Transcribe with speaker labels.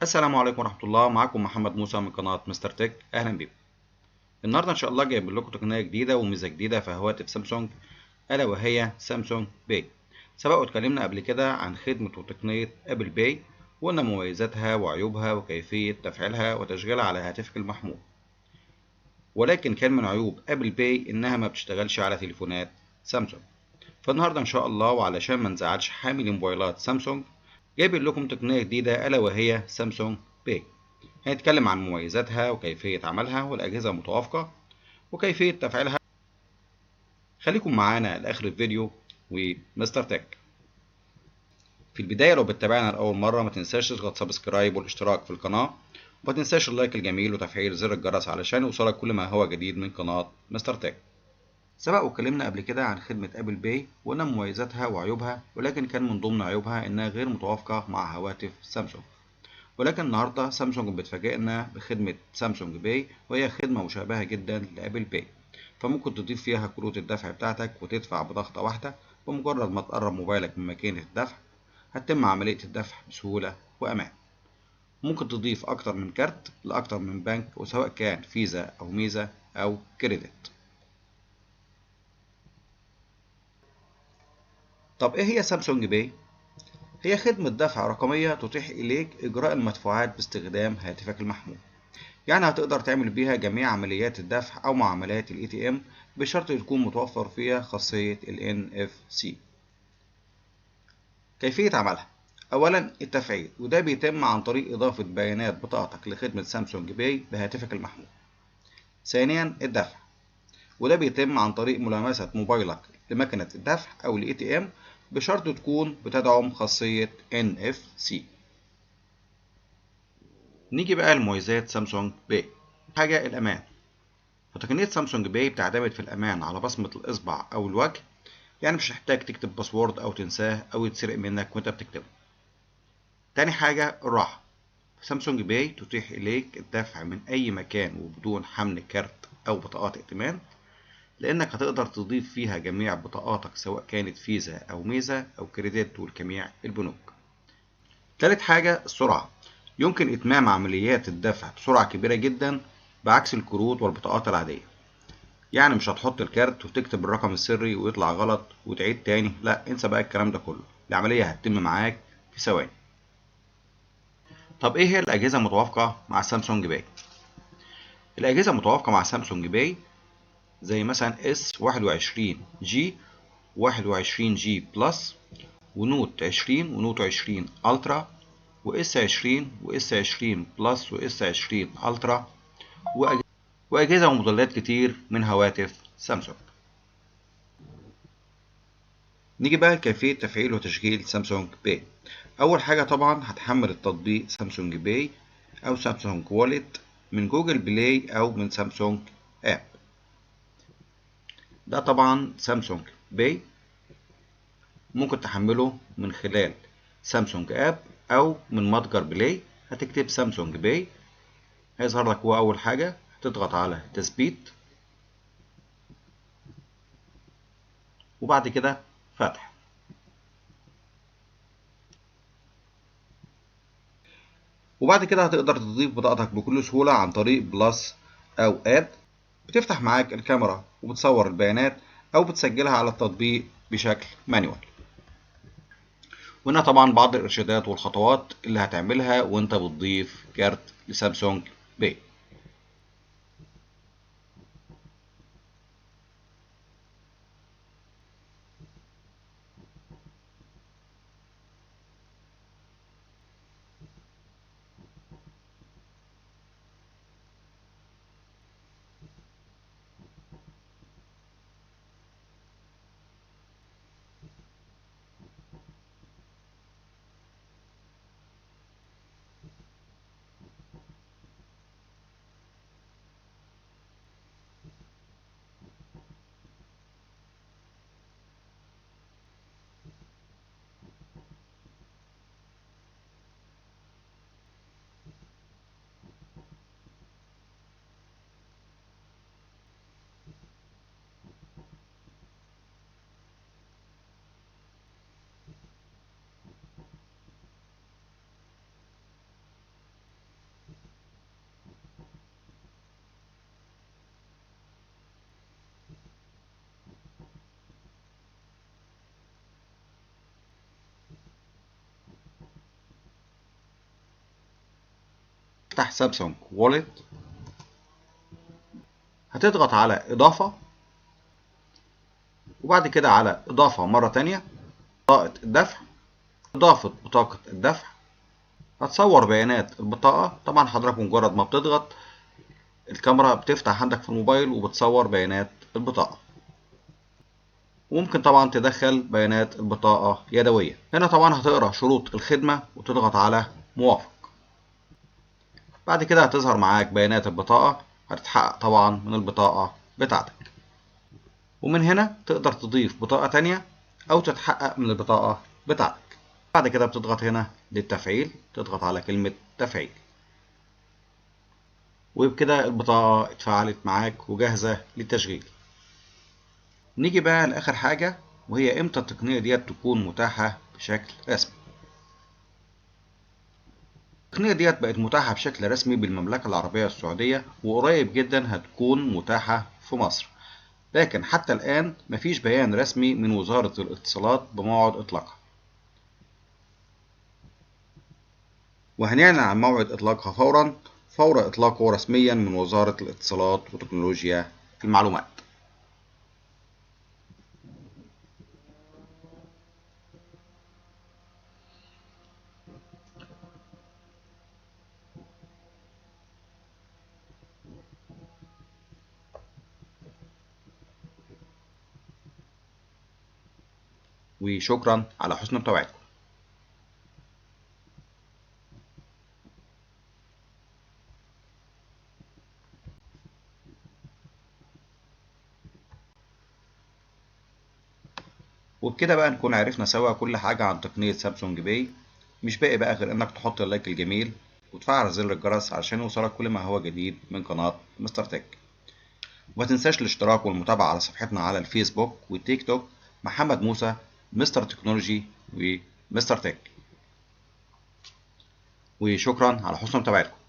Speaker 1: السلام عليكم ورحمة الله. معاكم محمد موسى من قناة مستر تك. أهلا بيكم. النهاردة إن شاء الله جايب لكم تقنية جديدة وميزة جديدة في هواتف سامسونج، ألا وهي سامسونج باي. سبق واتكلمنا قبل كده عن خدمة وتقنية أبل باي، وقلنا مميزاتها وعيوبها وكيفية تفعيلها وتشغيلها على هاتفك المحمول. ولكن كان من عيوب أبل باي إنها ما بتشتغلش على تليفونات سامسونج. فالنهاردة إن شاء الله، وعلشان ما نزعلش حاملي موبايلات سامسونج، جايب لكم تقنية جديدة ألا وهي سامسونج باي. هنتكلم عن مميزاتها وكيفية عملها والأجهزة المتوافقة وكيفية تفعيلها. خليكم معانا لآخر الفيديو ومستر تك. في البداية لو بتتابعنا لأول مرة ما تنساش تضغط subscribe والاشتراك في القناة، وما تنساش ال like الجميل وتفعيل زر الجرس علشان يوصلك كل ما هو جديد من قناة مستر تك. سبق واتكلمنا قبل كده عن خدمة أبل باي وقلنا مميزاتها وعيوبها، ولكن كان من ضمن عيوبها إنها غير متوافقة مع هواتف سامسونج. ولكن النهاردة سامسونج بتفاجئنا بخدمة سامسونج باي، وهي خدمة مشابهة جدا لأبل باي، فممكن تضيف فيها كروت الدفع بتاعتك وتدفع بضغطة واحدة. بمجرد ما تقرب موبايلك من ماكينة الدفع هتتم عملية الدفع بسهولة وأمان. ممكن تضيف أكتر من كارت لأكتر من بنك، وسواء كان فيزا أو ميزة أو credit. طب إيه هي سامسونج باي؟ هي خدمة دفع رقمية تتيح إليك إجراء المدفوعات باستخدام هاتفك المحمول. يعني هتقدر تعمل بيها جميع عمليات الدفع أو معاملات ال ATM، بشرط تكون متوفر فيها خاصية ال NFC. كيفية عملها؟ أولا التفعيل، وده بيتم عن طريق إضافة بيانات بطاقتك لخدمة سامسونج باي بهاتفك المحمول. ثانيا الدفع، وده بيتم عن طريق ملامسة موبايلك لمكنة الدفع أو ال ATM، بشرط تكون بتدعم خاصية NFC. نيجي بقى لمميزات سامسونج باي. حاجة الأمان، فتقنية سامسونج باي بتعتمد في الأمان على بصمة الإصبع أو الوجه، يعني مش هتحتاج تكتب password أو تنساه أو يتسرق منك وأنت بتكتبه. تاني حاجة الراحة، سامسونج باي تتيح إليك الدفع من أي مكان وبدون حمل كارت أو بطاقات ائتمان، لأنك هتقدر تضيف فيها جميع بطاقاتك سواء كانت فيزا أو ميزة أو credit ولجميع البنوك. تالت حاجة السرعة، يمكن إتمام عمليات الدفع بسرعة كبيرة جدا بعكس الكروت والبطاقات العادية. يعني مش هتحط الكارت وتكتب الرقم السري ويطلع غلط وتعيد تاني، لا انسى بقى الكلام ده كله، العملية هتتم معاك في ثواني. طب ايه هي الأجهزة المتوافقة مع سامسونج باي؟ الأجهزة المتوافقة مع سامسونج باي زي مثلا S21G، 21G Plus، ونوت 20 ونوت 20 Ultra، و S20 و S20 Plus و S20 Ultra، وأجهزة وموديلات كتير من هواتف سامسونج. نيجي بقى لكيفية تفعيل وتشغيل سامسونج باي. أول حاجة طبعا هتحمل التطبيق سامسونج باي أو سامسونج Wallet من جوجل بلاي أو من سامسونج App. ده طبعا سامسونج باي ممكن تحمله من خلال سامسونج App أو من متجر بلاي. هتكتب سامسونج باي هيظهر لك هو أول حاجة، تضغط على تثبيت وبعد كده فتح. وبعد كده هتقدر تضيف بطاقتك بكل سهولة عن طريق plus أو add. بتفتح معاك الكاميرا وبتصور البيانات أو بتسجلها على التطبيق بشكل manual. وهنا طبعا بعض الإرشادات والخطوات اللي هتعملها وانت بتضيف كارت لسامسونج باي. افتح سامسونج Wallet، هتضغط على إضافة، وبعد كده على إضافة مرة تانية، بطاقة الدفع، إضافة بطاقة الدفع. هتصور بيانات البطاقة. طبعا حضرتك مجرد ما بتضغط الكاميرا بتفتح عندك في الموبايل وبتصور بيانات البطاقة، وممكن طبعا تدخل بيانات البطاقة يدويا. هنا طبعا هتقرأ شروط الخدمة وتضغط على موافق. بعد كده هتظهر معاك بيانات البطاقة، هتتحقق طبعا من البطاقة بتاعتك، ومن هنا تقدر تضيف بطاقة تانية أو تتحقق من البطاقة بتاعتك. بعد كده بتضغط هنا للتفعيل، تضغط على كلمة تفعيل، وبكده البطاقة اتفعلت معاك وجاهزة للتشغيل. نيجي بقى لآخر حاجة، وهي امتى التقنية ديت تكون متاحة بشكل رسمي. التقنية ديت بقت متاحة بشكل رسمي بالمملكة العربية السعودية، وقريب جدا هتكون متاحة في مصر، لكن حتى الآن مفيش بيان رسمي من وزارة الاتصالات بموعد إطلاقها، وهنعلن عن موعد إطلاقها فورا فور إطلاقه رسميا من وزارة الاتصالات وتكنولوجيا المعلومات. وشكرا على حسن متابعتكم. وبكده بقى نكون عرفنا سوا كل حاجة عن تقنية سامسونج Pay. مش باقي بقى غير انك تحط ال like الجميل وتفعل زر الجرس عشان يوصلك كل ما هو جديد من قناة مستر تك. وما تنساش الاشتراك والمتابعة على صفحتنا على الفيسبوك والتيك توك، محمد موسى مستر تكنولوجي ومستر تك. وشكرا على حسن متابعتكم.